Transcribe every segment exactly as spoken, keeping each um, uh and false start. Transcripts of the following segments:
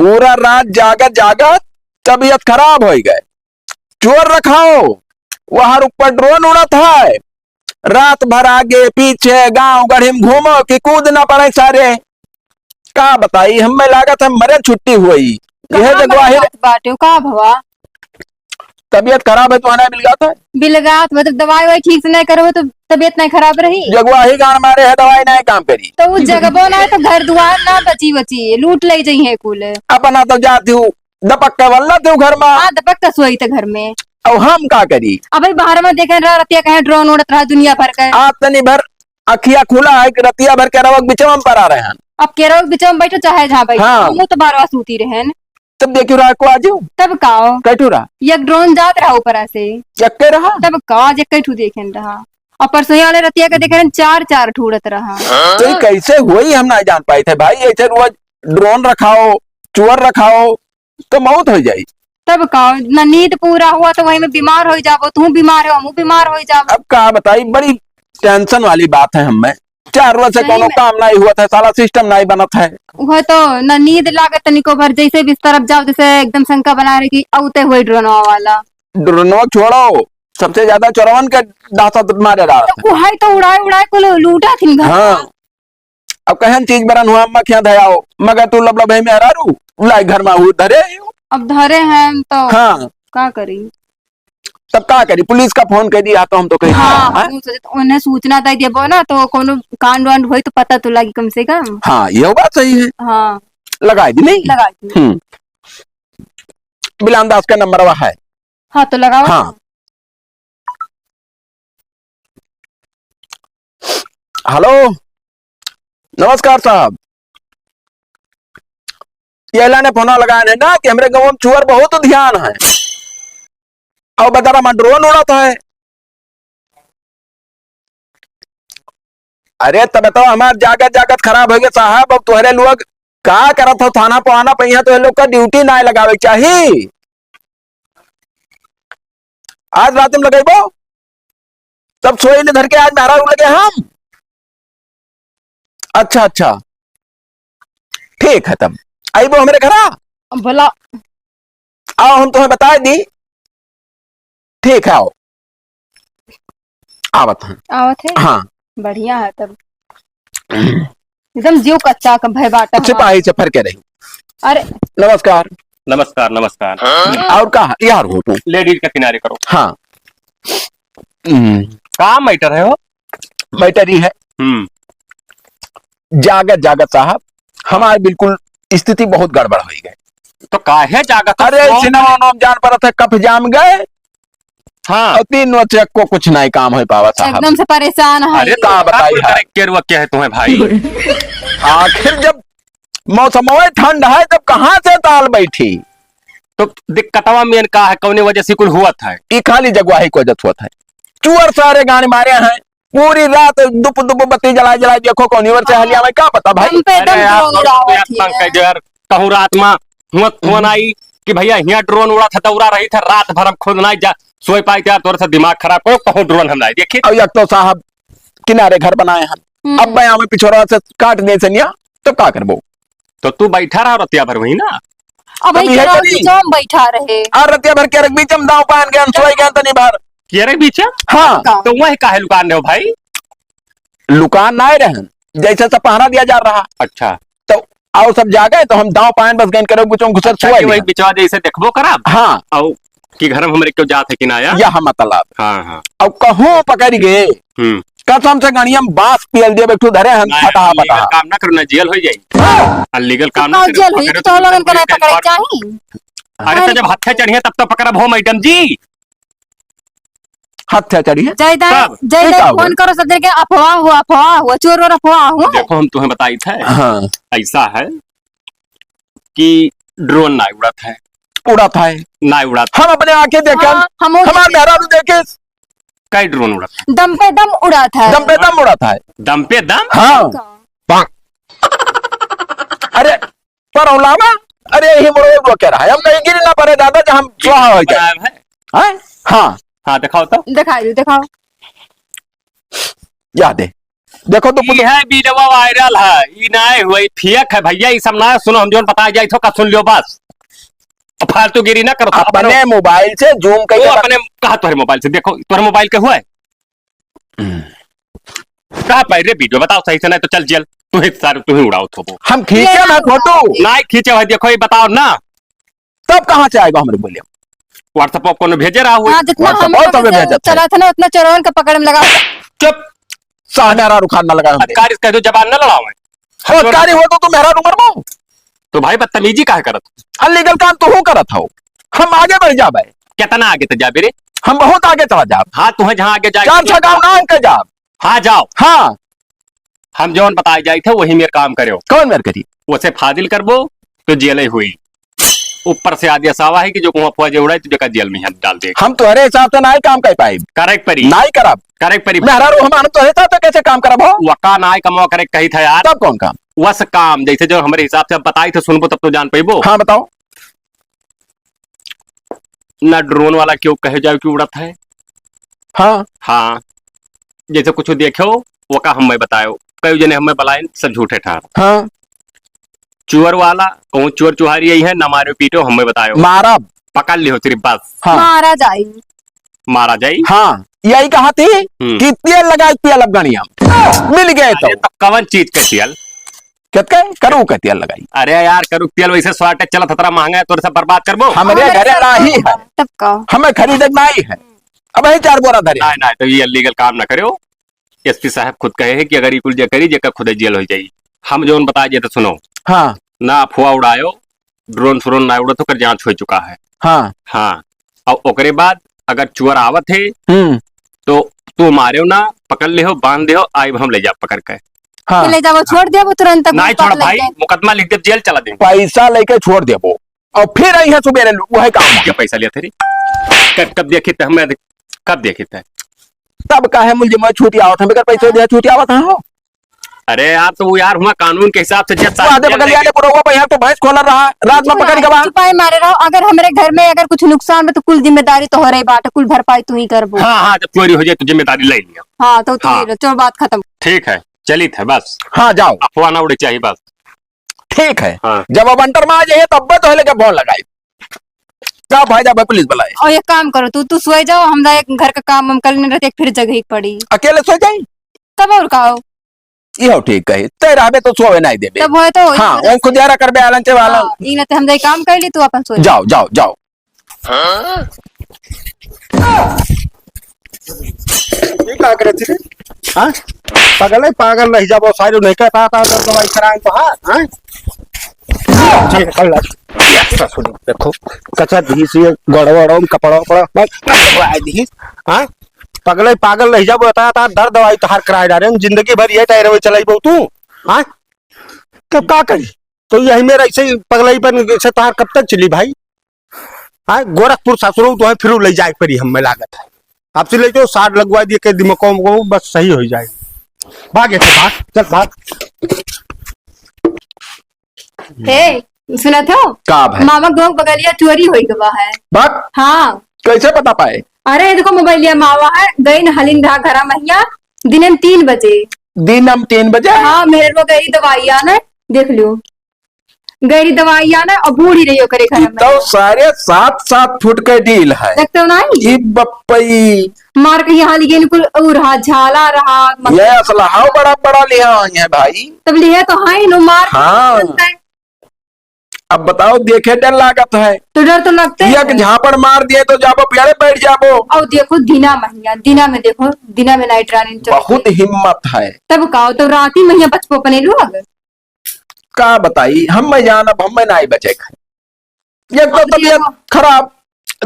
पूरा रात जागत जागत तबीयत खराब होइ गए। चोर रखाओ, वहां ऊपर ड्रोन उड़त है, रात भर आगे पीछे गांव गढ़ी में घूमो कि कूद ना पड़े सारे। का बताई, हमें लागत है मरे छुट्टी हुई। यह कहाँ जगवाही मरे जात बाटे, का भवा? तबीयत खराब है तो है ना बिलगात है। बिलगात, मतलब दवाई ववाई ठीक से नहीं करबो तो तबीयत नहीं खराब रही। जगवाही गान मारे है, दवाई नहीं काम करी। तो वो जगबो ना है तो घर दुआर ना बची बची, लूट ले जाई है कुल। अपना तो जाती हूँ, दपक के वल्ला तू घर में। हाँ, दपक के सोई थे घर में। अब हम का करी? अबे बाहर में देखे रहा, रतिया कहे ड्रोन उड़त रहा दुनिया भर के। आज तनी भर अखिया खुला है कि रतिया भर केरवा के बिचवा में परा रहे हैं। अब केरवा के बिचवा में बैठो चाहे जहाँ बैठो, हाँ। हमहू तो बारवा सूती रहे हैं। तब देखियो रहा को आजू। तब काओ? कैठू रहा? एक ड्रोन जात रहा ऊपर से। यक्के रहा? तब का, आज एक ठू देखे रहा। और परसों वाले रतिया के देखे रहे, चार, चार ठू उड़त रहा। तो ये कैसे हुई, हम ना जान पाए थे भाई। ऐसे रोज ड्रोन रखाओ, चोर रखाओ, तो मौत हो जाई। तब का, ना नींद पूरा हुआ तो वही में बीमार हो जाबो, तू बीमार हो, हमहू बीमार हो जाबो। अब का बताई, बड़ी टेंशन वाली बात है हमें। चार रोज से सही कोनो में। काम नहीं हुआ था, साला सिस्टम नहीं बनत है। वह तो ना नींद लागत तनिको भर, जैसे बिस्तर अब जाओ, जैसे एकदम शंका बना रही कि औते हुए ड्रोनवा वाला। ड्रोनवा छोड़ो, सबसे ज्यादा चोरवन के दहशत मारे डालत है। तो उहाई तो उड़ाए उड़ाए कुल लूटा थिन घर हाँ। का। अब कहन चीज बरन हुआ, अम्मा खिया धयाओ, मगर तू लबलब है मेहरारू, लाई घर में हूँ धरे ही हूँ। अब धरे हैं तो हाँ। का करी? तब का करी? पुलिस का फोन कर दिया तो हम तो कही हाँ, हाँ? हम सोचे तो उन्हें सूचना दे देबो ना, तो कोनो कांड वांड होई तो पता तो लगी कम से कम। हाँ, ये बात सही है। हाँ। लगाई दी नहीं? लगाई दी। हम्म। बिलान दास का नंबर वह है। हाँ, तो लगाओ। हाँ। हेलो, नमस्कार साहब। ये लाने फोन लगाए है ना कि हमरे गाँव में चुअर बहुत ध्यान है। और बता रहा, ड्रोन उड़त है। अरे, तब तो हमार जागत, जागत खराब होइ गए साहब। अब तोहरे लोग का करत हो थाना पे आना पे, यहाँ तो ये लोग का ड्यूटी ना लगावे के चाही। आज रात में लगेबो, तब सोई न धर के आज मेहरारू लगे हम। अच्छा, अच्छा, ठीक है, तब आइबो हमरे घरा। बोला। आओ, हम तुम्हें बता दी। ठीक है, आओ। आवत हैं। आवत है? हाँ। बढ़िया है तब। एकदम जीव कच्चा क भय बाटा हमार। सिपाही से फर के रही। अरे। नमस्कार। नमस्कार, नमस्कार। और का यार हो तू? लेडीज का किनारे करो। हाँ। हम्म। का मैटर है हो? मैटर ही है। हम्म। जागत, जागत साहब, हमार बिल्कुल स्थिति बहुत गड़बड़ होइ गए। तो काहे जागत हो? अरे, कौन सिनेमा उनमा जान पड़त है, कफ जाम गए। हाँ। और तीन नौ चेक को कुछ नहीं काम हो पावा साहब। एकदम से परेशान है। अरे, तो का बताई कुल है? करे के रुआ के है तुम्हें भाई? आखिर जब मौसम ठंड है, तब कहाँ से ताल बैठी? तो दिक्कतवा मेन का है, कौने वजह से कुल हुआ था? ई खाली जगवाही को वजह से हुआ था। चुअर सारे गाने मारे हैं, पूरी रात दुप दुप बत्ती जलाए जलाए देखो कौनी ओर से हलिया में, का पता भाई? दम पे दम अरे यार, ड्रोन उड़ावत ही है। यार, कहूँ रात में हुआ फोन आई कि भैया हियाँ ड्रोन उड़ा था, तो उड़ा रही था, रात भर हम खुद ना जा सोए पाए थे यार, तोरे से दिमाग खराब करो, कहूँ ड्रोन हम लाए देखिए। और एक तो साहब किनारे घर बनाए हैं, हम्म। अब बया में पिछोरा से काट दे सनिया, तो का करबो? तो तू बैठा रहा रतिया भर वही ना। अब तब वही इहे केरा करी। बीचवा में बैठा रहे। आ रतिया भर केरा बीच में दाव पान गए, हम सोए गए तनी भर। केरा बीच में? हाँ। का? तो वही काहे लुकान रहे हो भाई? लुकान ना रहन, जैसे सब पहरा दिया जा रहा। अच्छा। तो आओ सब जागे, तो हम दाव पान बस गए करो, बीच में घुसर अच्छा, सोए कि वही गए। बिचवा जैसे देखबो करब। हाँ। और कि घर में हमरे क्यों जात है कि ना आया? यह मतलब। हाँ, हाँ। अब कहूँ पकड़ गए, हम्म। कसम से गणिया में बांस पियल दिए, बैठू धरे हन, नहीं, फटाहा illegal फटाहा। काम ना करो, ना जेल हो जाई। हाँ। Illegal काम ना ना करो, जेल हो जाई, पकड़ो तो लोगन को नहीं पकड़े के चाही। अरे, तो अरे। जब हत्थे चढ़िए, तब तो पकड़ब हो, मैडम जी। हत्थे चढ़िए। जय दाई, तब? जय ये दाई, का फोन हुआ? करो, सब जगह अफवाह हुआ, अफवाह हुआ, चोर और अफवाह हुआ। देखो, हम तुम्हें बताई थे। हाँ। ऐसा है कि ड्रोन ना उड़त है। उड़त है। ना उड़त। हम अपने आंखें देखे, हाँ, हम वो हमार देखे। मेहरारू देखे। कई ड्रोन उड़त है? दम पे दम उड़त है। दम पे दम उड़त है। दम पे दम? हाँ। का? अरे, पर उलावा, अरे, यही बड़ो एगो कह रहा है, हम कहीं गिर ना पड़े दादा, जहाँ हम गिर स्वाहा हो जाए। बनाया है? हैं? हाँ। हाँ, दिखाओ तो। दिखाई दो, दिखाओ। या दे। देखो तो ई है वीडियो वायरल है, ई नाय हुआ, ई फेक है भैया, ई सब ना सुनो, हम जोन बताए जाई थो का सुन लियो बस। अब फालतूगिरी ना करो, अपने अपने मोबाइल से जूम करके वो बता- अपने कहा तोहरे मोबाइल से, देखो तोहरे मोबाइल के हुआ है? हम्म। कहा पाई रे वीडियो, बताओ सही से, नहीं तो चल जेल, तू ही सारे, तू ही उड़ाओ थोबो। हम खींचे ये ना ना फोटो। नहीं खींचे है, देखो ये बताओ ना। तब कहाँ से आएगा हमरे बोले? WhatsApp पर कोनो भेजे रहा हुआ। हाँ, जितना WhatsApp हम पर लोग तबे से भेजत है। चला था ना, उतना चोरवन का पकड़ में लगा। चुप। साहब मेहरारू खान ना लगा हमरे। अधिकारी से कह दो, जबान न लड़ावे। और अधिकारी हो तो तू मेहरारू मरबो। तो भाई बदतमीजी काहे करत? अनलीगल काम तू हूँ करत हो। हम आगे बढ़ जाबे। कितना आगे तो जाबे रे? हम बहुत आगे चला जाब। हाँ, तू है जहाँ आगे जाए। चार छह गाँव ना आगे जाब। हाँ, जाओ। हाँ। हम जौन बताए जाई थे, वही मेर काम करेओ। कौन मेर करी? उसे फाजिल करबो, तो जेल ही हुई। ऊपर से आदेश आवा है कि जो कुआं फौज उड़ाई, तुझे का जेल में ही डाल दे। हम तोहरे हिसाब से नाई काम कर पाई। करे के परी। नाई करब। करे के परी। मेहरारू हम, हम तोहरे साथ कैसे काम करब हो? वका नाई कमवा करे कही था यार। तब कौन काम? वस काम, जैसे जो हमरे हिसाब से अब बताई थे, सुनबो तब तो जान पैबो। हाँ, बताओ। ना ड्रोन वाला क्यों कहे जाओ कि उड़त है? हाँ। हाँ। जैसे कुछ देखेओ, वका हमें बताएओ। कई जने हमें बलाइन, सब झूठे ठार। हाँ। चुअर वाला, कहूँ चुअर चुहारी यही है, ना मारेओ पीटेओ, हमें बताएओ। मारब। पकड़ लियो सिर्फ बस। हाँ। मारा जाई। मारा जाई? हाँ। यही कहा थी हम्म। कि तेल लगाई, तेल अब गणिया। मिल गए तो। अरे तो कवन चीज के तेल? कितके? करू के तेल लगाई। अरे यार, करू के तेल वैसे shortage चलत, खतरा महंगा है, तोरे सब बर्बाद करबो। हमरे हमरे घरे सब नाही है। तब का? हमें खरीदे नाही है। अब यही चार बोरा धरे। नहीं, नहीं, तो ये illegal काम ना करेओ। SP साहब खुद कहे है कि अगर ये कुल जे करी, जेकर खुदे जेल हो जाई। हम जौन बताए जे तो सुनो। हाँ। ना अफवाह उड़ाएओ, ड्रोन फ्रोन ना उड़त, ओकर जांच हो चुका है। हाँ। हाँ। और ओकरे बाद अगर चुअर आवत है, हम्म। तो तू मारेओ ना, पकड़ लेहो, बांध देहो, आइब हम ले जाब पकड़ के। हाँ। ले जाबो, छोड़ देबो तुरंत, नहीं छोड़ भाई, लेके। मुकदमा लिख देब, जेल चला देब। पैसा लेके छोड़ देबो, और फिर आई है सुबेरे, वही काम। क्या पैसा लिया थे रे? कब, कब देखे थे हमें, कब देखे थे? तब काहे मुलजिम छूटी आवत है, बगैर पैसे दिया छूटी आवत है हो? अरे यार, तो वो यार हुआ कानून के हिसाब से जज वो आधे बगल वाले पुरवा पे यहाँ तो भैंस खोला रहा, रात में पकड़ के बा। चुपाई मारे रहो, अगर हमरे घर में अगर कुछ नुकसान में तो कुल जिम्मेदारी तो हो रही बात, कुल भरपाई तू ही करबो। हाँ, हाँ, जब चोरी हो जाए तो जिम्मेदारी ले लिया। हाँ, तो तू हाँ। ही लो, चलो बात खत्म। ठीक है, चलित है बस। हाँ, जाओ। अफवाह ना उड़े चाहिए बस। ठीक है। हाँ। जब अब अंटर में आ जाइए तब तो लेके फोन लगाई। का फायदा भाई पुलिस बुलाए? और एक काम करो, तू, तू सोए जाओ, हम जाए घर का काम हम कर लेने रहते, फिर जगह ही पड़ी। अकेले सो जाई? तब और का हो? इहो ठीक कही, तै रहबे तो सोवे नहीं देबे। तब होए तो हाँ, वो खुदियारा करबे आलन से वालन। हाँ, ई ना ते हम जाई काम कर ली, तू अपन सो जा। जाओ, जाओ, जाओ। ये का करे थी रे? हाँ? पागल है, पागल रह जाबो, सारे नहीं कहता था, तो दवाई कराए तो हाँ, हाँ? ये कर ला। ये ससुर, देखो, कचा धीस ये गड़बड़, कपड़ा, उपड़ा, बस, बस, दवाई धीस, हाँ? पगले पागल रह जाबो, इतना, इतना दर्द दवाई तोहार कराए डारे, जिंदगी भर ये टायर में चलाइबो तू, हाँ? तब का करी? तो यही मेरा ऐसे ही पगलईपन से तोहार कब तक चली भाई? हाँ, गोरखपुर ससुरो तो है, फिर ले जाए पड़ी हमें लागत है। आपसे ले जाओ, साठ लगवा दिए के दिमाग को, बस सही हो जाए। भाग, ऐसे भाग, चल भाग। हे, सुनत हो? का भाई? मामा गाँव बगलिया चोरी होई गवा है। बात? हाँ। कैसे पता पाए? अरे, देखो मोबाइलिया मावा है, गई न हलिन रहा घरा महिया, दिने में तीन बजे। दिन हम तीन बजे? हाँ, मेरे को गई दवाई आने, देख लियो। गई दवाई आने और बूढ़ी रही ओकरे घर ई में। तो सारे सात सात फुट के डील है। देखते हो ना? ई बप्पई। मार के यहाँ लिए कुल ऊ रहा, झाला रहा, ये असलहा बड़ा बड़ा लिया है भाई। तब लिया तो है नो मार के हाँ। अब बताओ, देखे डर लागत है। तो डर तो लगते एक है। झापड़ मार दिए तो जाबो पेड़े बैठ जाबो। और देखो दिना महिया, दिना में देखो, दिना में नाइट रानी चल बहुत गई। हिम्मत है। तब का हो, तो राती महिया बचपो अपने लोग। का बताई, हम मैं जानब, हम मैं नहीं बचे खाए। एक तो अब तबीयत देखो। खराब,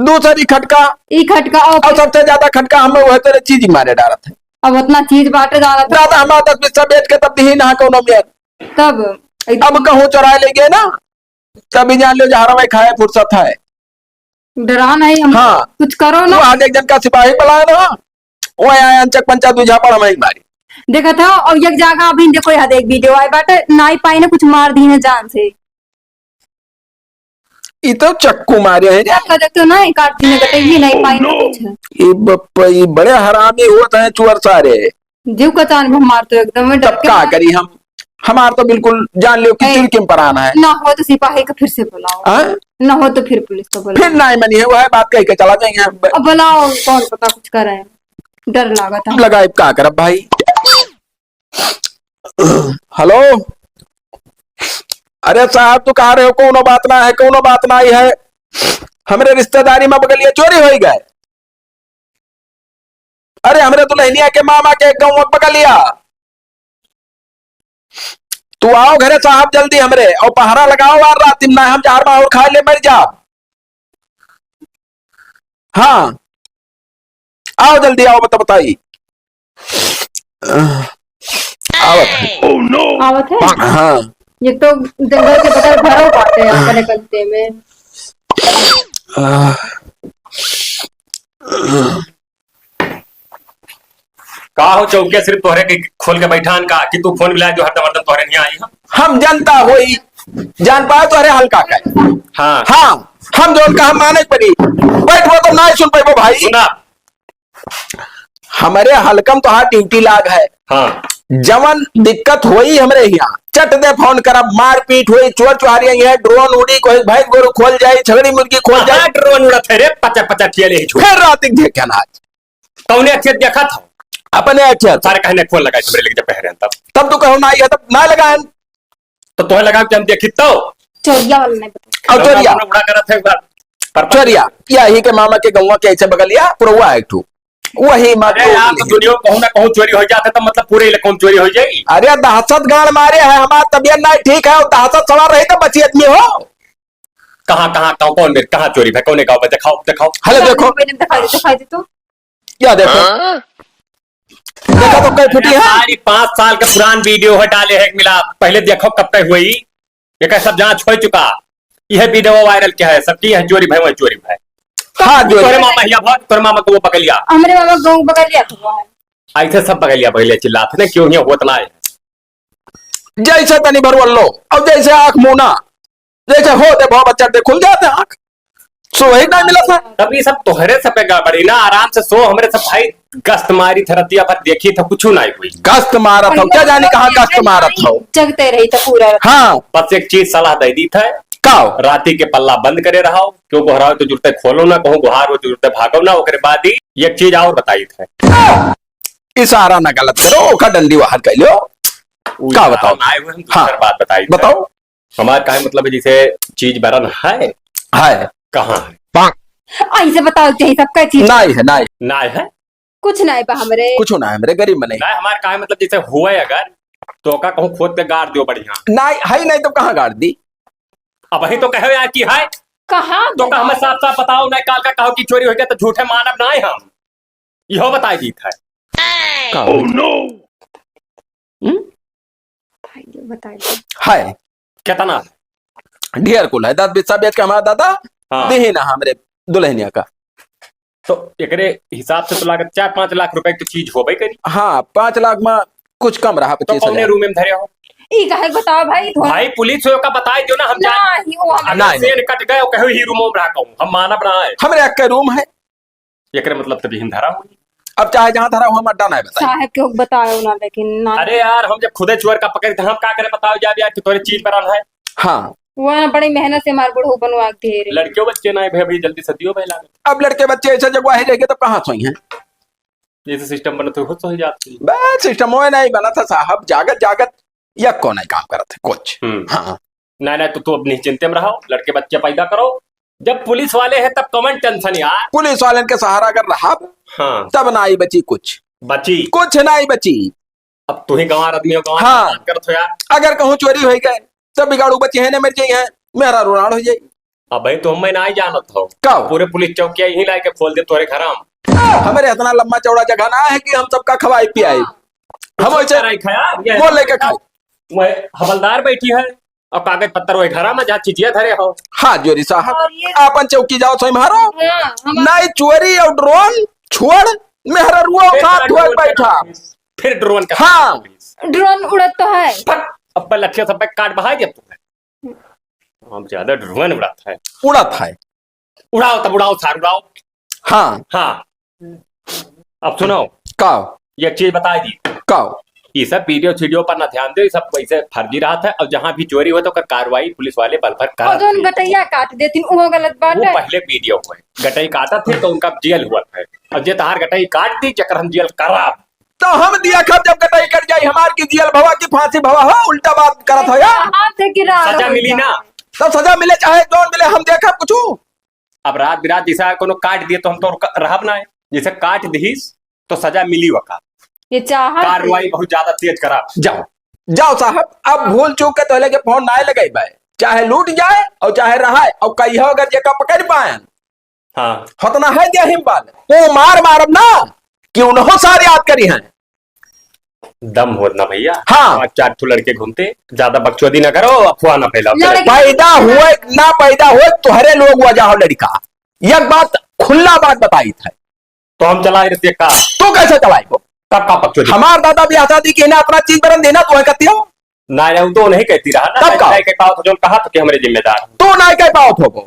दूसरी खटका, ई खटका और और सबसे ज्यादा खटका हमें वह तेरे चीज मारे डालत है। अब उतना चीज बाटे डालत है। ज्यादा हमारा दस बीस बेच के तब दी ना कोनो मेर। तब अब कहूँ चुराए ले गए ना, तभी जान लो जहरवा खाए फुर्सत है। डरा नहीं हम। हाँ। कुछ करो ना। वो आज एक जन का सिपाही बुलाया ना, वो आया अनचक पंचा दू झापड़ हमें मारी। देखा था, और एक जगह अभी देखो, यहाँ देख वीडियो आए बाटे, नाई पाई ने कुछ मार दी है जान से। ई तो चक्कू मारे है रे। चक्का देखते हो ना, काट दी है, गटे ये नहीं पाई ना कुछ। ये बप्पा, ये बड़े हरामी होत हैं चुअर सारे। जीव का जान हमार तो एकदम डर तब के का मारे। करी हम? हमार तो बिल्कुल जान लियो कि ए, चुरकिम परान है। ना हो तो सिपाही का फिर से बुलाओ। हाँ? ना हो तो फिर पुलिस को बुलाओ। फिर नाई मनी है, वह बात कह के चला जाएंगे। अब बुलाओ, कौन पता कुछ करे। डर लागत है। लगाए का करब भाई? हेलो, अरे साहब, तू कहाँ रहे हो? कौनो बात ना है, कौनो बात ना है। हमरे रिश्तेदारी में बगलिया चोरी होइ गए। अरे, हमरे दुल्हनिया के मामा के गाँव में बगलिया। तू आओ घरे साहब जल्दी हमरे, और पहरा लगाओ यार, रात में ना हम जहर माहौर खाए ले मर जाब। हाँ, आओ जल्दी आओ, बता बताई। आवत है। आवत है? हाँ। ये तो जंगल के बगल घरों बाटे अपने गलते में। आह। का हो चौकिया सिर्फ तोहरे के खोल के बैठान का कि तू फोन मिला जो हरदम हरदम तोहरे नहीं आई हो? हम जनता होई, जान पाए तोहरे हल्का का। हाँ। हाँ, हम जोन का हम माने पड़ी। बैठबो तो ना सुन पाइबो भाई। सुना। हमरे हल्का में तोहार ड्यूटी लाग है। हाँ। जवन दिक्कत होई हमरे यहाँ, चट दे फोन करब, मारपीट होई, चोर चुहारी आई है, ड्रोन उड़ी, कोई भैंस गोरू खोल जाई, छगड़ी मुर्गी खोल जाई। कहाँ ड्रोन उड़त है रे? पचा पचा किया ले ही छोड़। फिर रात के देख के ना आज। कौने अच्छे देखा था? अपने अच्छे। सारे कहने फोन लगाए, हमरे लेके जब पहरे हैं तब। तब तू कहो ना आई है, तब ना लगाए। तो तोहे लगा कि हम देखी तो? चोरिया वाला नहीं बता। अब चोरिया। उड़ा करत है एक बार। पर चोरिया, यही के मामा के गौवा के ऐसे बगलिया, पुरवा एक ठू। वही माँ अरे यार, तो दुनिया में कहूँ ना कहूँ चोरी हो जाते, तो मतलब पूरे इलाकों में चोरी हो जाई। अरे दहशत गाड़ मारे है, हमार तबियत नहीं ठीक है, और दहशत सवार रही तो बची आदमी हो। कहाँ, कहाँ, कहाँ, कौन मेरे, कहाँ चोरी है, कौन गाँव में? दिखाओ, दिखाओ। हेलो, देखो। मैंने दिखाई दे, दिखाई दे तो। क्या देखो? हाँ? देखो तो कई फुटी है? सारी पाँच साल के पुरान वीडियो है, डाले है एक मिला। पहले देखो कब तक हुई, ये सब जांच हो चुका। यह वीडियो वायरल क्या है? सबकी यह चोरी भाई, वह चोरी भाई। हाँ, चोरी। तोरे मामा हिया भाग, तोरे मामा को वो पकड़ लिया। हमरे मामा गाँव पकड़ लिया तो वो है। ऐसे सब पकड़ लिया, पकड़ लिया चिल्लात है ना, क्यों हिया होत ना है? जैसे तनी भरवल लो, अब जैसे आँख मुना, जैसे हो दे भौ बच्चा दे खुल जाते आँख। सो वही ना मिला था। तब ये सब तोहरे सब पे गड़बड़ी ना, आराम से सो, हमरे सब भाई गश्त मारी थे, रतिया भर देखी थे, कुछ ना हुई। गश्त मारत हो, क्या जाने कहाँ गश्त मारत हो। जगते रही था पूरा रात। हाँ। बस एक चीज सलाह दे दी थे। का? राती के पल्ला बंद करे रहो, क्यों गोहराओ तो जुरते खोलो ना, कहूँ गोहार हो जुरते भागो ना, ओकरे बाद ही एक चीज और बताई थे। इशारा ना गलत करो, ओका डंडी बाहर कर लो। उ का इशारा बताओ? ना आए हुए, हम दूसर हाँ। बात बताई थे। बताओ। हमार काहे मतलब है, जैसे चीज बरन है? है। कहाँ है? ऐसे बताओ, चाहे सबका चीज। नाई है, नाई। नाई है? कुछ नाई बा हमरे। कुछ ना है हमरे, गरीब मने। नाई, हमार काहे मतलब, जैसे हुए अगर, तो का कहूँ खोद के गाड़ दियो बढ़िया। नाई, है ही नहीं तो कहाँ गाड़ दी? अब वही तो कहो यार कि है। कहाँ तो का हमें साफ साफ बताओ, नहीं काल का कहो कि चोरी हो गया तो झूठे मानब नाई हम। इहो बताई दीत है। का हो गया? हम्म? बताई दो, बताई दो। है। कितना है? ढेर कुल है, दस बीस सब बेच के हमारा दादा हाँ। देहे ना हमरे दुल्हनिया का। तो एकरे हिसाब से तो लागत चार पाँच लाख रुपए की तो चीज होबे करी। हाँ, पाँच लाख में कुछ कम रहा, तो पच्चीस हजार। कौने रूम में धरे हो? ई काहे बताओ भाई, थोड़ा भाई, पुलिस हो का बताई दो ना, हम ना, जान ही वो हम अगर नहीं। सेन कट गए, कहो ही रूम में रहा कहूँ, हम मानब ना है। हमरे एक के रूम है। एकरे मतलब तभी हम धरा हुई। अब चाहे जहाँ धरा हुआ, हम अड्डा ना बताई। साहब के बताओ ना, लेकिन ना। अरे यार, हम जब खुदे चोर का पकड़े थे, हम का करे बताओ, जा यार कि तोरे चीज पर है। हाँ। वो ना बड़ी मेहनत से मार बूढ़ो बनवा के दे रहे। लड़के बच्चे ना है भाई, अभी जल्दी सदियों पहला। अब लड़के बच्चे ऐसे जगह ही रहेंगे, तब कहाँ सोई हैं? जैसे सिस्टम बनत हो, हो सही जात है। बस सिस्टम वो नहीं बना था साहब, जागत जागत या कौन है काम करत है कुछ। हम्म। हाँ। नहीं, नहीं, तो तू अब निश्चिंते में रहो, लड़के बच्चे पैदा करो। जब पुलिस वाले हैं, तब कौन टेंशन यार? पुलिस वालन के सहारा अगर रहा, हाँ। तब ना आई बची कुछ। बची? कुछ ना आई बची। अब तू ही गंवार आदमी हो, गंवार हाँ। बात करत हो यार। अगर कहूँ चोरी हो गए, तब बिगाड़ू बची है, न मर जाई है, मेरा रोनाड़ हो जाई। अबे तो मैं ना जानत हो। का हो? पूरे पुलिस चौकिया यहीं लाके खोल दे तोरे घर में। हमरे इतना लंबा चौड़ा जगह ना है कि हम सबका खवाई पियाई। हाँ। हम कुछ वैसे नहीं खाया, ये वो लेके खाई। वह हवलदार बैठी है और कागज पत्तर वही घर में जहाँ चिटिया धरे हो। हाँ, जोरी साहब। और ये आपन चौकी जाओ, सोई मारो। हाँ, हम नहीं, चोरी और ड्रोन छोड़, मेहरा रुआ फिर साथ ड्रोन हुआ का बैठा। फिर ड्रोन का हाँ। ड्रोन उड़त तो है। फट, अब लठिया सब पे काट बहाई दिया तूने। हम ज्यादा ड्रोन उड़ाता है। उड़ाता है। उड़ाओ तब उड़ाओ सार उड़ाओ। हाँ। हाँ। अब सुनो। का? एक चीज बताई दी। का? ये सब वीडियो सीडियो पर ना ध्यान दे, ये सब वैसे फर्जी रहत है। और जहाँ भी चोरी होत है, ओकर कार्रवाई पुलिस वाले बल भर करत हैं। जौन गटैया काट देथिन, उहो गलत बात है। पहले वीडियो हुए, गटई काटत थे तो उनका जेल हुआ है। अब जे तहार गटई काट दी, जकर हम जेल कराब। तो हम देखब जब गटई कट जाई हमार की जेल भवा की फांसी भवा हो, उल्टा बात करत हो यार। हाथ से गिरा सजा मिली ना। तो सजा मिले चाहे जौन मिले, हम देखब कुछ। अब रात बिरात जैसा कोनो काट दिए तो हम तो रुक-, रहब ना है। जैसे काट दिहिस तो सजा मिली वका। ये चाहत कार्रवाई है। बहुत ज्यादा तेज करा। जाओ, जाओ साहब, अब भूल चूक के तोहले के फोन नाय लगाई बाय, चाहे लूट जाए और चाहे रहाए, और कहियो अगर जेका पकड़ पायन, हाँ। हतना है जे हिम बाल, वो मार मारब ना कि उन्हों सारे याद करी हैं। दम होत ना भैया। हाँ। पाँच चार ठो लड़के घूमते, ज्यादा बकचोदी ना करो, अफवाह ना फैलाओ। लड़के पैदा हुए ना पैदा हुए, तोहरे लोग वजह हो लड़का। एक बात, खुला बात बताई था। तो हम चलाए रहते का? तू कैसे चलाएबो? कब का बकचोदी? हमार दादा भी आता थी कि इन्हें अपना चीज बरन देना, तू है कहती हो? ना, ना, वो तो नहीं कहती रहा ना। तब का? नहीं कह पाओ तो जो कहा तो कि हमारे जिम्मेदार। तू नहीं कह पाओ थो को।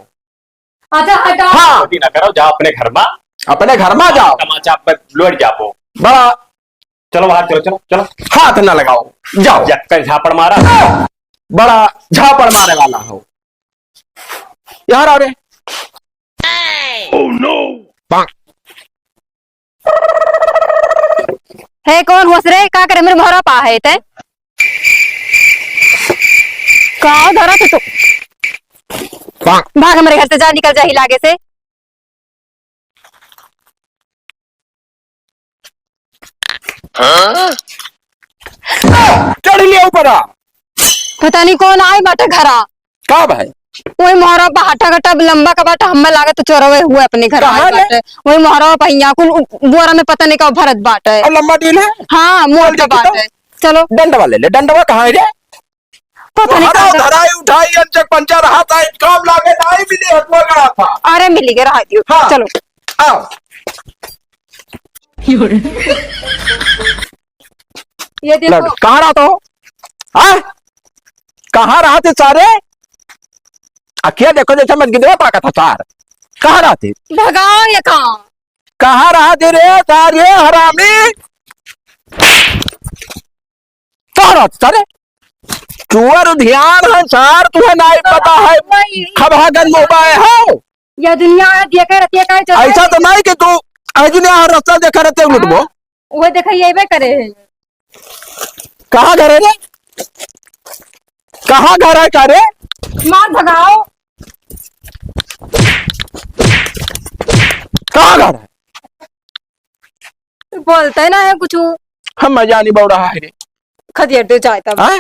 अच्छा, हटा। हाँ। गलती ना करो, जाओ अपने घर में। अपने घर में जाओ। तमाचा आप लोट जाओ। बड़ा चलो बाहर, चलो, चलो, चलो। हाथ ना लगाओ, जाओ। जक्कन झापड़ मारा। बड़ा झापड़ मारे वाला हो। यार, अरे। Oh no! हे, कौन हुआ रे? का करे मेरे मोहरा पा है ते? का धरा तू तो? भाग हमारे घर से, जा, निकल जा ही लागे से। हाँ? चढ़ लिया ऊपर आ। पता नहीं कौन आए बाटे घरा। का भाई? वही मोहरा पा हटा कटा लंबा का बाटा, हमें लागत चोरवे हुए अपने घर कहाँ आए रे? बाटे। वही मोहरा पहिया कुल उ-, बोरा में पता नहीं का भरत बाटे। और लंबा डील है? हाँ, मोट चल का देखी तो। बाटे। चलो। डंडवा ले ले, डंडवा कहाँ है रे? पता नहीं तोहरा कहाँ धराई उठाई, अनचक पंचर हाथ आई, काम लागे, नाई मिली, हथुआ गड़ा था। अरे मिली गए, रहा दियो। हाँ। चलो। आओ। ये देखो। लड़, कहाँ रहा तो? हाँ? कहाँ रहा थे सारे? अखिया देखो जैसे मत गिदवा पाका था सार। कहाँ रहा थे? भगाओ ये काम। कहाँ रहा थे रे सारे हरामी? कहाँ रहा थे सारे? चुअर ध्यान है सार, तुम्हें नहीं पता है। वही। खबहा गंज मोबाइल हो। यह दुनिया है, देखा रहती है, काहे चलता ऐसा है? तो नहीं कि तू आज ने हर रास्ता देखा रहते हैं लुटबो। हाँ, वो देखा ये बे करे है। कहाँ घर है रे? कहाँ घर है का रे? मार भगाओ। कहाँ घर है? बोलता है ना है कुछ। हम जानी बौड़ा है रे। खदिया दे जाए तब। हाँ?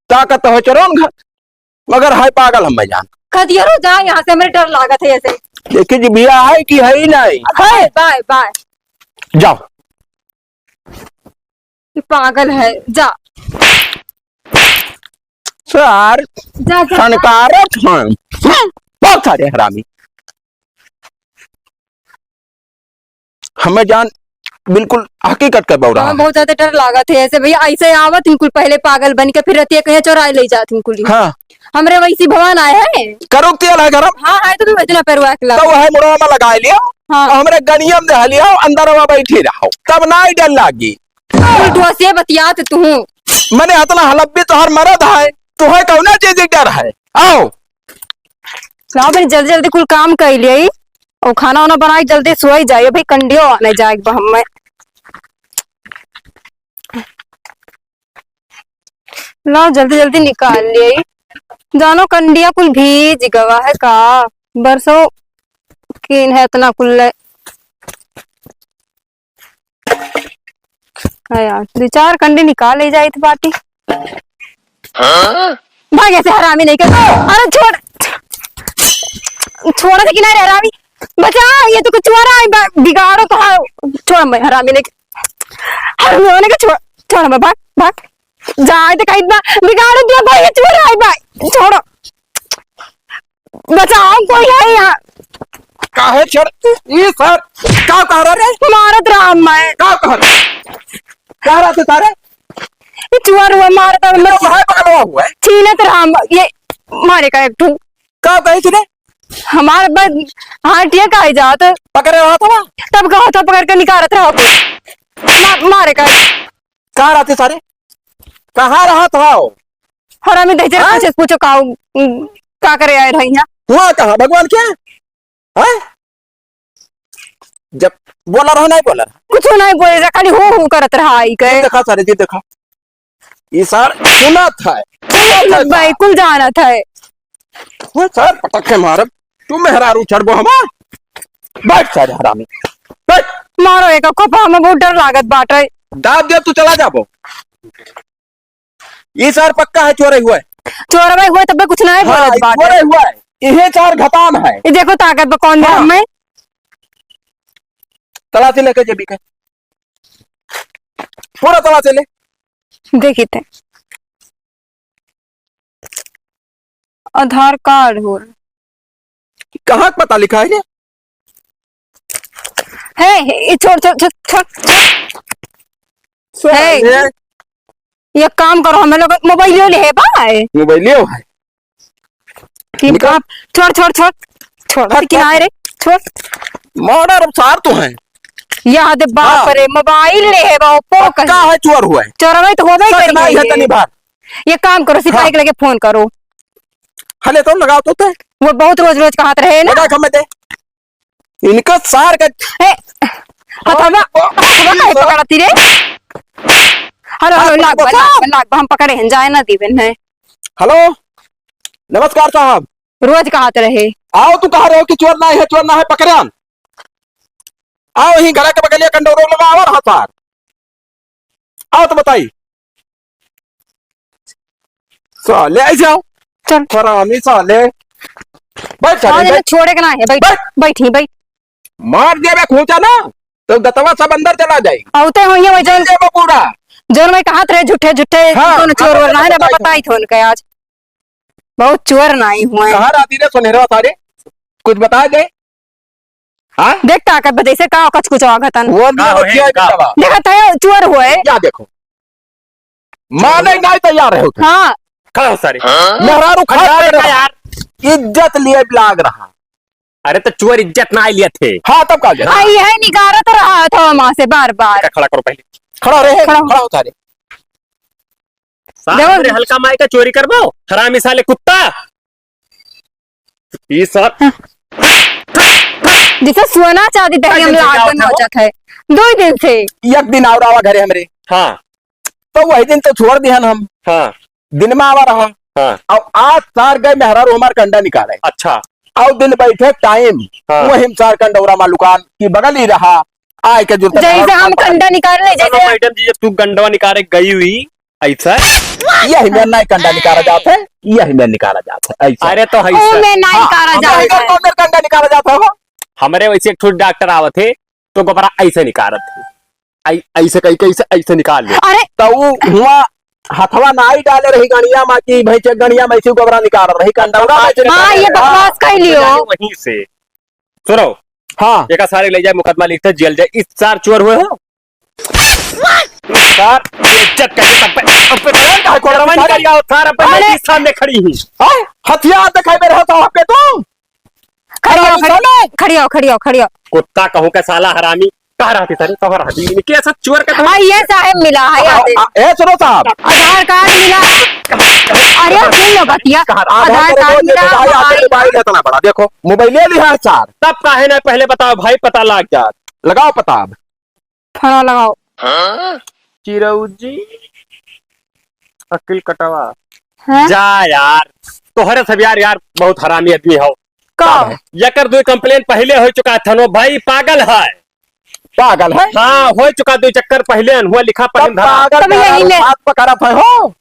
ताकत हो चरोन घर, मगर है पागल हम जान। खदियरो जा यहाँ से, मेरे डर लागत है ऐसे। देखिए जी भैया है कि है ही नहीं। है। Bye, bye. जाओ। ये पागल है, जा। सार, जा, जा, जा। संकारत हैं। बहुत सारे हरामी। हमें जान बिल्कुल हकीकत का बौरा हमें है। बहुत ज्यादा डर लागत है ऐसे भैया, ऐसे आवत इनकुल पहले पागल बन के, फिर रतिया कहीं चोराए ले जात इनकुल। हाँ। हमरे वैसी भवन आए हैं। करो तेल है गरम। हाँ, है तो तुम इतना पेरवा के लाओ। तो वह मुड़वा में लगा लियो। हाँ। और हमरे गनियम दे लियो, अंदर में बैठी रहो, तब ना ही डर लागी। उल्टुआ से बतियात तू। मने हतना हलब्बी तोहर मरद है, तोहे कौना चीज के डर है? आओ। लाओ बहन, जल्दी जल्दी कुल काम कर लिए और खाना वाना बना के जल्दी सोई जाइए भाई, कंडियो आने जाए एक बार हमें। लाओ जल्दी जल्दी निकाल लिए, जानो कंडिया कुल भीज गवा है का, बरसों कीन है इतना कुल ले। हाँ यार, दो चार कंडी निकाल ही जाइत बाटी। हाँ? भाग ऐसे हरामी नहीं कर। अरे छोड़, छोड़ दे किनारे हरामी, बचा, ये तो कुछ चोरा है, बा-, बिगाड़ो तो हाँ, छोड़ मैं हरामी नहीं कर। हरामी होने का छोड़, छोड़ मैं, भाग, भाग, जाए तो कहीं बा-, बिगाड़ो दिया भाई, ये चोरा है भाई, छोड़ो। बचाओ, कोई है यहाँ? काहे छेड़? ई सर, का कह रहा रे? मारत रहा मैं। का कह रहा? कह रहा थे सारे? ई चुआ रुआ मारत रहा, तो मतलब भाई पकड़वा हुआ है? छीनत रहा हम, ये मारे का एक ठू। का कही तूने? हमारे बस हाथ ये काहे जात? पकड़े रहा था ना? तब कहा था पकड़ के निकारत रहा तू। मा-, मारे का। कहाँ रहते सारे? कहाँ रहत हो? हरामी दहिजर हाँ? पूछे, पूछो का, का करे आए रही यहाँ? हुआ कहाँ भगवान के? हैं? जब बोला रहा, नहीं बोला रहा। कुछ नहीं बोले रहा, खाली हू हू करत रहा आई के। जी देखा सारे, जी देखा। ई सार सुनत है, सुनत है भाई, सार। कुल जानत है। वो सार पटक के मारब, तू मेहरारू चढ़बो हमार। बैठ सारे हरामी, बैठ। मारो एक खोपा, हमें बहुत डर लागत बाटे। दाब दे, तू चला जाबो। ई सार पक्का है चोरइ हुआ है। चोरइ हुआ है, तब कुछ नहीं हाँ, बोलत बाटे। चोरइ हुआ है। इहे चार घतान है। ये देखो ताकत बा कौन हाँ। में। तलाशी लेके जेबी के। पूरा तलाशी ले। देखी थे। आधार कार्ड हो। कहाँ का पता लिखा है रे? हे, हे, ये छोड़, छोड़, छोड़, छोड़, छोड़। सो हे, ये ये काम करो, हमें लोग मोबाइल ले है भाई। मोबाइल ले है। कि निकाल। बाप, छोड़, छोड़, छोड़, छोड़, हट, किनारे हट। रे, छोड़। मर्डर सार तो है। या दे बाप हाँ। रे, मोबाइल ले है बा, ओप्पो पक्का कहीं। है चोर हुआ है। चोरवा तो होबे सच करी नहीं है है। तनी बात। ये काम करो, सिपाही हाँ। के लगे फोन करो। हले तो लगाओ तो ते। वो बहुत रोज रोज कहत रहे ना। लगा खम्मे ते। इनका सार का ए, हथवा, हथवा काहे पकड़ती रे? हेलो, हेलो, हाँ, लाग बा, बता। लाग बा, लाग बा, हम पकड़े हैं, जाए ना दीबे नहीं। हेलो, नमस्कार साहब। रोज कहत रहे। आओ, तू कह रहे हो कि चोर ना है, चोर ना है, पकड़े हम। आओ, यहीं घर के बगलिया कंडोरो लगा और हसार। आओ तो बताई। साले, ऐसे आओ। चल। हरामी साले। बैठ साले, हाँ, बैठ। छोड़े के ना है, बैठ, बैठ। बैठी, बैठ। मार देबे खूंचा ना, तो दतवा सब अंदर चला जाई। औते होइए वो जौन देबे पूरा। जौन मैं कहत रहे झूठे, झूठे, हाँ, कौन चोर हाँ, वोर ना है ना, बताई बताई थे उनके आज। बहुत चोर नाई हुए। कहाँ रहती रे सोनेरवा सारे? कुछ बता दे। हाँ? देख ताकत बा, जैसे का कच कुच आगतन। वो ना का हो, होती है का? देखा था, चोर हुए। क्या देखो? माने नहीं तैयार है उठे। हाँ। खड़ा हो सारे। मेहरारू खड़ा खड़ा हो रहा। यार। इज्जत लिए लाग रहा। अरे तो चोर इज्जत ना लिए थे। हाँ, तब का गया? आ, यह निकारत रहा था वहाँ से बार बार। खड़ा करो पहले। खड़ा रहे, खड़ा हो। खड़ा हो सारे। सारे देखो। हल्का माई का चोरी करबो, हरामी साले कुत्ता। ई सर। जैसे सोना चांदी दहेज में लाख बन हो जात है। दो दिन से। एक दिन और आवा घरे हमरे। हाँ। तो वही दिन तो छोड़ दिहन हम। हाँ। दिन में आवा रहा। हाँ। अब आज सार गए मेहरारू हमार कंडा निकाले। अच्छा। और दिन बैठे टाइम। हाँ। वही सार कंडौरा मालुकान की बगल ही रहा। आए के जुरता जैसे हम कंडा निकाल ले, चलो जैसे मैडम जी, जब तू कंडवा निकाले गई हुई, ऐसा? यही में नहीं कंडा निकाला जात है, यही में निकाला जात है, ऐसा। अरे तो है ओ, सर। में नहीं हाँ, निकाला जात है। कौन में कंडा निकाला जात है हो? हमरे वैसे एक ठो डॉक्टर आवत है, तो गोबरा ऐसे निकालत है। ऐ-, ऐसे कहीं, कहीं से ऐसे निकाल ले। अरे! तो वो हुआ हथवा नाई डाले रही गणिया में कि भैंसे गणिया में ऐसे गोबरा निकाल रही, कंडा में ऐसे हाँ, निकाल ये रही। बकवास कह लियो। वहीं से। सुनो। हाँ। एका सारे ले जाए, मुकदमा लिखते, जेल जाए। इस चार चोर हुए हो। सार, ये इज्जत कैसे तब पे, तब पे कौन का है? कोबरा नहीं करिया हो, सार, अब मैं अरे! सामने खड़ी हूँ। हाँ? हथियार दिखाई दे रहा था आपके तुम? खड़ी हो, अरे खड़ी हो, साले! खड़ी हो, खड़ी हो, खड़ी हो। कुत्ता कहूँ का साला हरामी, कहाँ रहती सारे, कहाँ रहती? इनके ऐसा चोर का तो हाँ, ये साहब मिला है, यहाँ पे। आ, ए, सुनो साहब। आधार कार्ड मिला। अरे, सुन लो बतिया। कहाँ? आधार आधार कार्ड कार्ड मिला, देखो भाई, आपके मोबाइल। मोबाइल है इतना बड़ा, देखो, मोबाइल ले लिया है चार। तब काहे ना पहले बताओ भाई, पता लग जात। लगाओ पता अब। फड़ा लगाओ। हाँ? चिरौजी, अकिल कटवा। हाँ? जा यार, तोहरे सब यार, यार, बहुत हरामी आदमी हो। का? यकर दो complain पहले हो चुका था, नो भाई पागल है। पागल है? हाँ, हो चुका दो चक्कर पहले, अनहुआ लिखा पढ़े तब धरा। पागल तब यही मेहरारू में हाथ पकड़त है हो।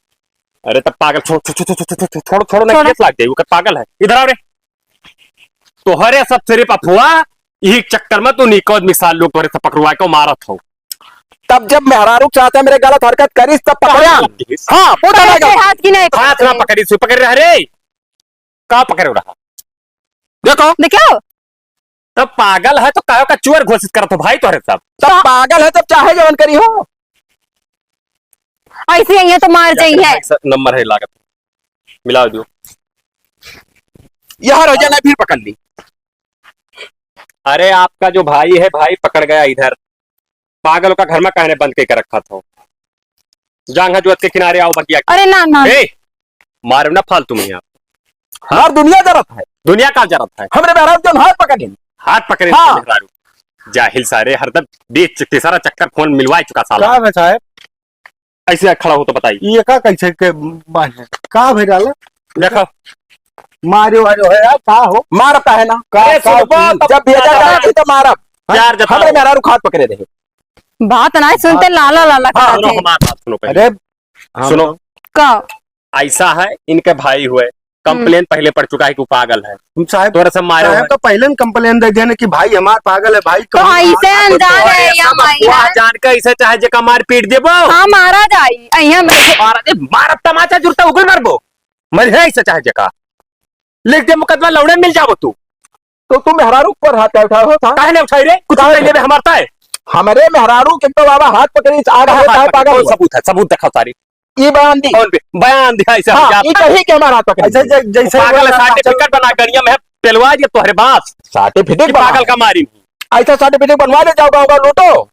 अरे तब पागल, छोड़, छोड़, छोड़, नहीं, छोड़। केस लाग जाई, ओकर पागल है। इधर आओ रे। तोहरे सब सिर्फ अफवाह, यही चक्कर में तू निको आदमी सार लोग तोहरे सब पकड़वा के मारत हो। तब जब मेहरारू के साथ मेरे गलत हरकत करिस तब पकड़िया। हाँ, पूछा पकड़ नहीं के गया। हाथ की नहीं हाथ ना पकड़ी। पकड़ी, सु पकड़ रहा रे। का पकड़े रहा? देखो। देखो। तब पागल है तो काहे का चोर घोषित करत हो भाई तोहरे सब? तब तो पागल है तब चाहे जवन करी हो। ऐसे ही है तो मार जाइए। नंबर है लागत। मिला दियो। यहाँ रह जाना फिर पकड़ ली। अरे आपका जो भाई है भाई पकड़ गया इधर। पागल का घर में कहने बंद के रखा था। जांघा जोत के किनारे आओ बगिया के। अरे ना, ना। ए, मारो ना फालतू में आप। हमार दुनिया जरत है। दुनिया का जरत है? हमरे मेहरारू जौन हाथ पकड़े। हाथ पकड़े हाँ। मेहरारू। जाहिल सारे, हरदम बीच तीसरा चक्कर फोन मिलवा चुका साला। का है साहब? ऐसे खड़ा हो तो बताई। ये का कैसे के बात है? का भई डाला? देखो। मारो वारो है यार, का हो? मारता है ना। का, ए, का सुनबा की? तब जब भेजा मारब। जाती तो मारब। प्यार जताओ। हमरे मेहरारू हाथ पकड़े रहे। बात ना सुनते, बात लाला, लाला हाँ, करत सुनो है। हमार बात सुनो पहले। अरे, हाँ, सुनो। बताओ। का? ऐसा है, इनके भाई हुए, हम्म। complain पहले पड़ चुका है कि वो पागल है। हम साहब, तोरा से मारे साहब हुए। का पहले न complain दे देने कि भाई हमार पागल है, भाई तो कौन ऐसे मारा, अनजान तो है, ऐसा या मत भाई हुआ, है। जान के ऐसे चाहे जेका मार पीट देबो। हाँ, मारा जाई, अइहा में। मारा, ए, मारा तमाचा जुरता उगल मारबो। मर है ऐसे चाहे जेका। लिख दे मुकदमा, लौड़े मिल जाबो तू। तो तू मेहरारू पर हाथ उठाओ था? काहे नहीं उठाई रे? कुछ काहे? पहले भी हमार था है। हमरे मेहरारू के तो बाबा हाथ पकड़ी, आग कहाँ है, हाथ चाहे पकड़ी? पागल कौन हुआ? सबूत है? सबूत दिखाओ सारी। ई बयान दी। कौन पे? बयान दिखाई से हाँ, हम ई कही के हमार हाथ पकड़ी। ऐसे जै-, जैसे पागल बोला है, ना, certificate बना गड़िया में है, पेलवा दिया तोहरे बास। Certificate कि बना पागल है। का मारी। ऐसा certificate बनवा ले, जाओ गाँव गाँव लूटो।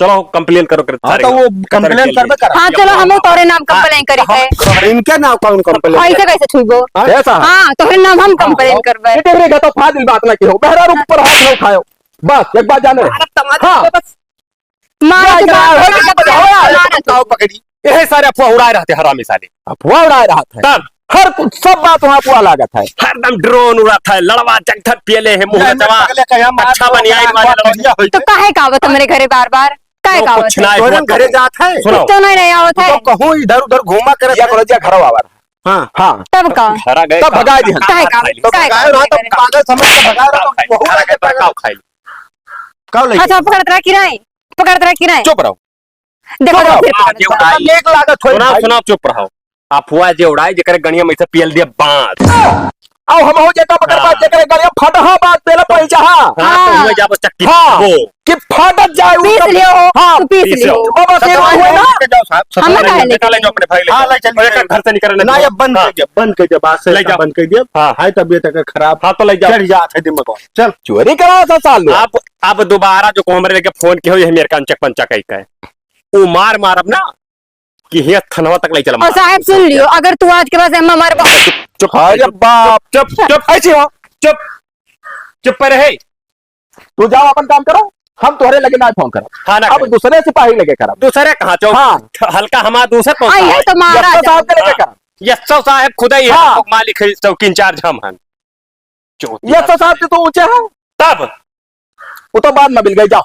चलो, complain करो, करो, हाँ, सारे तो वो complain करबे करा। हाँ, चलो, हम तोरे नाम हाँ, complain करी हाँ, थे। इनके नाम कौन complain ऐसे करे? कैसे छुइबो? हाँ? ऐसा? हाँ, तोरे नाम हम हाँ, complain हाँ। करबे। ये देख रहे, तो फाजिल बात ना की हो, मेहरारू ऊपर हाथ ना उठायो। बस, एक बात जाने। अरे, तमाचा हाँ। बस। मारा ये जा, क्या है? मारा ये जा, बताओ यार, मारा जा। बताओ पकड़ी। यही सारे अफवाह उड़ाए रहते हरामी साले। अफवाह उड़ाए रहत है। तब? हर कुछ, सब बात वहाँ अफवाह लागत है। हरदम drone उड़त है, लड़वा जगधर पियले है, मुँह नहीं, नचवा। पगले का यहाँ मार अच्छा दो, बनियाइन मार वाले दो, लड़वा। बढ़िया होई तो थे। काहे का आवत हमरे घरे बार-बार? काहे तो का आवत कुछ है? ना तोरे होत घरे है। जात है। सुनो। तो नहीं, नहीं आवत है। तो कहूँ इधर-उधर घूमा करत या है। करो जिया घरवा आवा। हाँ। हाँ। तब का? घरा गए तब का? भगा दिया। काहे का? तो काहे का? भगाए रहा, तो पागल समझ के भगाए रहा, तो वहू घरा गए, पागल। का खाई? का लइके? अच्छा, पकड़त रहा कि नहीं? पकड़त रहा कि नहीं? चुप रहो। देखो, चुप रहो। फिर अफवाह जे उड़ाई। नेक लागत होई सुनाओ, भाई। सुनाओ, चुप रहो। अफवाह जे उड़ाई, जेकरे गड़िया में से पियल दिया बांस। आओ, हम हो जेका पकड़ हाँ। बात, जेकरे गड़िया फटहा बात, पेला पैसा हा। हाँ, तो हाँ। हुए जाबो चक्की हाँ। वो। कि फाटत जाए, पीस उनका लियो, हाँ। तो पीस पीस लियो। लियो। बाबा, तो से तो हुए ना। लेके जाओ साहब, हम ना ससुराल काहे में लेके लेके जाओ अपने भाई, ले और जाओ। एक चल और एक चल घर से निकलने ना, दो। ये बंद हाँ। कर दिया, बंद कर दिया, बात से ले जाओ। बंद कर दिया। हाँ। हाय, तबीयत अगर खराब, हाँ, तो ले जाओ। चढ़ जात है दिमाग। चल। चोरी करा था साल लोग। आप, आप दोबारा जो को हमरे लेके फोन के हो, यही मेरे कान चक पंचा कही का है। वो मार मारब ना, कि हियाँ थनवा तक ले चला और मार। साहब सुन लियो, अगर तू आज के बाद एम्मा मार बा- चुप, अरे चुप, बाप। चुप, चुप, ऐसी हो, चुप, चुप पर रहे। तू जाओ अपन काम करो, हम तोहरे लगे ना फोन करब। हाँ, ना अब करे। दूसरे सिपाही लगे करब। दूसरे कहाँ चौ-, हाँ। हल्का हमारा दूसर कौन सा आई है है? तो मारा एसओ साहब के लगे जाए। करब। एसओ साहब खुदा ही है, हाँ। हम लोग मालिक है, चौकी इंचार्ज हम हैं। चौथी एसओ साहब से तो ऊंचे हैं। तब? वो तो बाद में मिल गई, जाओ।